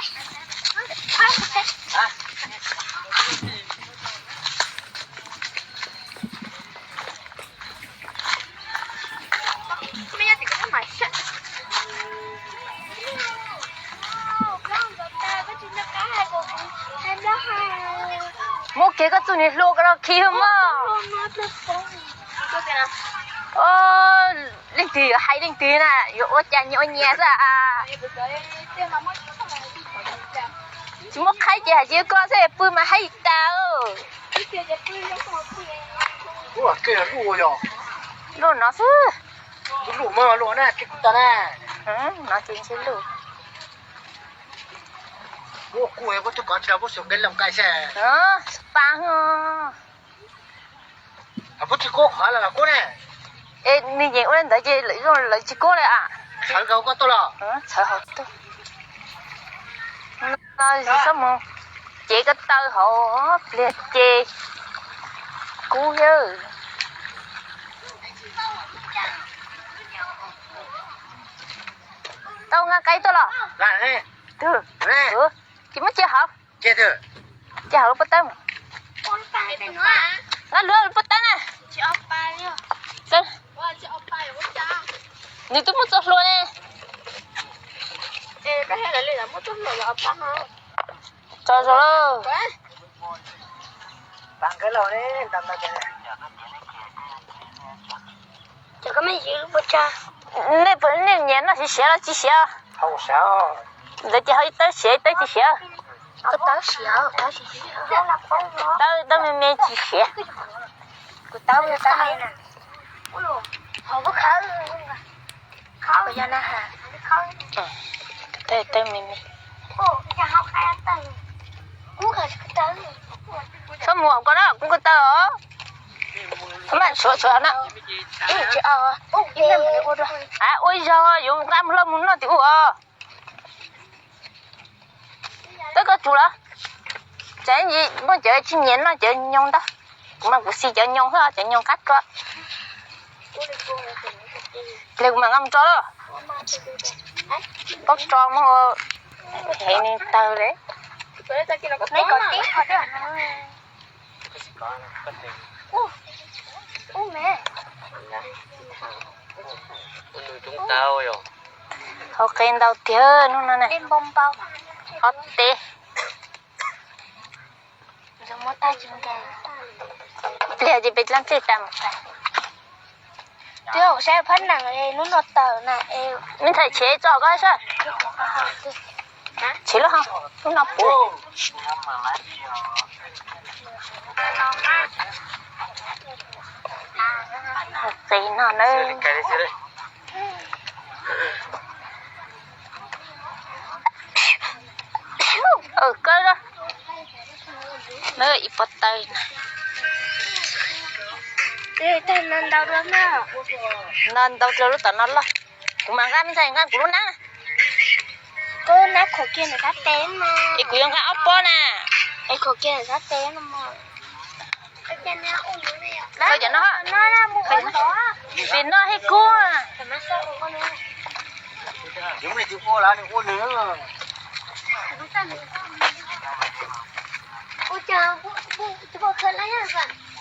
Muab kiag koj txuj niag hlua ko rau khi mog. Leej twg yuav hais leej twg na, yuav ua cas nyias ua nyias xwb. Tsis muaj qhaib ces hais tsis koj xwb, pw mas haib tas. Lub no xwb. No ces ntshe luj. Es nws yeem ua li ntawd ces lawv tsis kub li a. Txhawv hauv tuaj. Txhob mus cev ko taw hauv pliag ces kub thiab. Tau nqa qaib tuaj los? Tsis muab cia hauv. Cia hauv lub pob tawb. Nqa hluav lub pob tawb na. Nws twb muab txoj hlua ne. Tso zoo lauj. Nej nyiam noj siav siav los tsis siav? Ntawd ces ho ib tawb siav ib tawb tsis siav. Tawb me me tsis siav. Tawb me me. Txhob mus hauv ko na, kuv ko taw os. Txhob mam tshuav tshuav na. Ua zog yuav nqa mus hlob mus noj tim ub os. Tawb koj tsuv lawm. Tseem muaj cov tsis nyiam noj cov nyoos ntag. Kuv mas kuv xis cov nyoos xwb, cov nyoos qab tso. Pliag kuv mam nqa mus tso lawm. Paub tso muab heev li tawg li. Hauv qe ntau tiag hnub no na. Ob teb. Pliag ces peb dlaab txij tas mus. Twb saib phab nees hnub no tawm na. Me ntxhais, tshev tso koj saib. Tshev lub hau, lub no puv. Qe no na. Koj, ib pob tawb na. No ntau dlua lub tom no loj. Kuv mam nqa, me ntxhais nqa kuv lub nab na. Es kuv yuav nqa ob pob na. Khaws cov no, pem no thiab kub.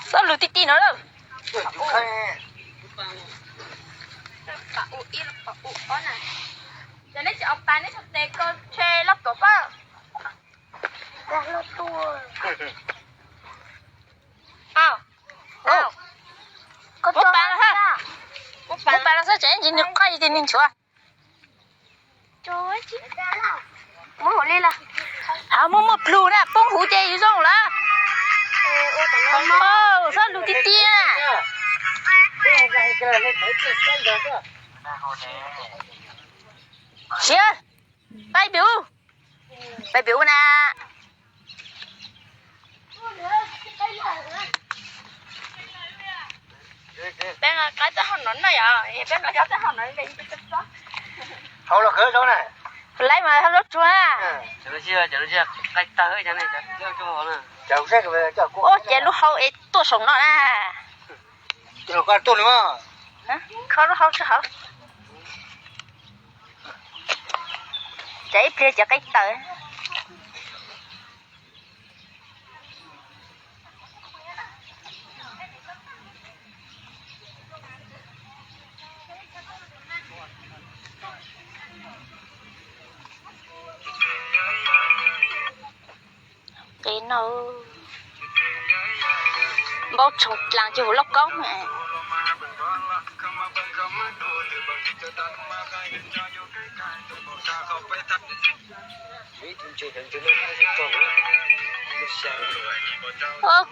Txhob lug ti ti no lawm. Muab pas los xwb, muab pas los xwb, tsam ntsis nws qaj ces nws nchuav. Muab muaj plhus na, poob huv ces yus zoo lawm. Txhob lug tiag tiag. Siav, pais pem u, pais pem u na. Hau los khawv zaub na. Laib mas hau zaub tsuag na. Ua cas lub hau es tuaj saum no na. Kho lub hau tso hauv. Tsam ib pliag cov qaib taws. Qe no, npau tshoom dlaas ces huv lauj kaub.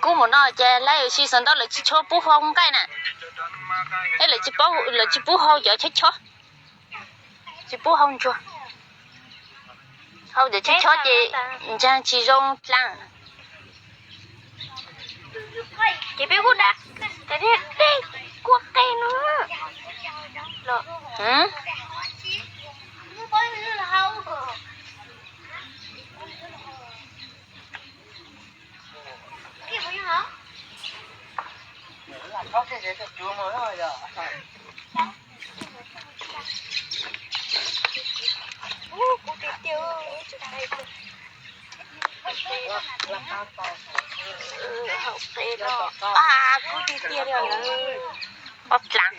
Kub mus no ces lawv sis xav ntau lawv tsis tshua pub hau nqaij na. Es lawv tsis pub, lawv tsis pub hau cov chob chob, tsis pub hau ntsuag. Hau cov chob chob ces ntsaag tsis zoo dlaas. Ces peb kuj da, kuj qe no. Kub tiag tiag li lawm.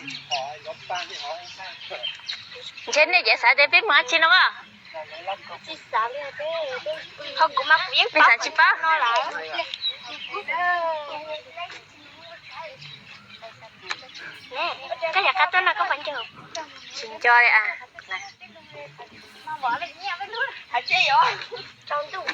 Ntshe nej cov xav tias peb mus dab tsi no as? Ho kuv mas kuv yeej, nej xav tsis paub. Koj yog qab tuaj no koj puas nco? Tsis nco li as. Tsaus ntuj.